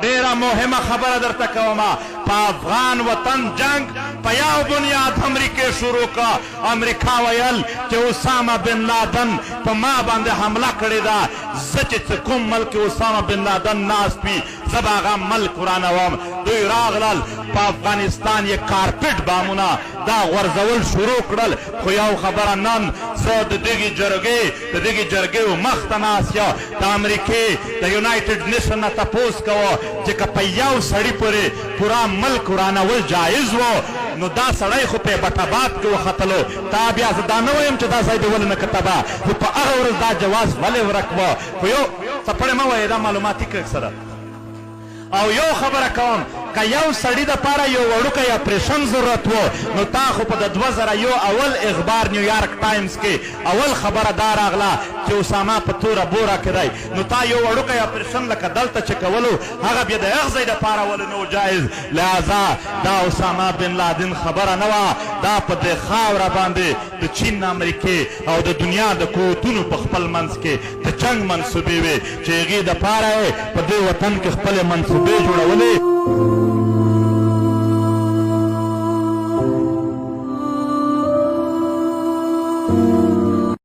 ډیره مهمه خبره درته کوم، په افغان وطن جنګ په یو بنیاد امریکې شروع که، امریکا ویل چې اسامه بن لادن په ما باندې حمله کړې ده، زه چې څه کوم ملک کې اسامه بن لادن ناست وي زه به هغه ملک ورانوم. دوی راغلل په افغانستان یې کارپټ بامونه دا غورځول شروع کړل، خو یو خبره نن زه د دغې جرګې د دغې جرګې و مخ ته ناست یم، د امریکې د یونایټډ نیشن نه تپوس کوه چې که په یو سړي پورې پوره ملک ورانول جایز وو نو دا سړی خو په ایبټ اباد کې وختلو، تا بیا زه دا نه وایم چې دا ځای دې ولې نه که تباه، خو په هغه ورځ دا جواز ولې ورک وو؟ خو یو څپړې مه وایې دا معلوماتي کرک سره. او یو خبره کوم که یو سړي د پاره یو وړوکی اپریشن ضرورت وو نو تا خو په د 2001 اول اخبار نیویارک ټایمز کې اول خبره دا راغله چې اسامه په توره بوره کې دی نو تا یو وړوکی اپریشن لکه دلته چې کولو هغه بیا د هغه ځای د پاره ولې نه و جایز؟ لهذا دا اسامه بن لادن خبره نه وه، دا په دې خاوره باندې د چین، امریکې او د دنیا د قوتونو په خپل منځ کې د جنګ منصوبې وې چې هغې دپاره یې په دې وطن کې خپلې منصوبې جوړولې.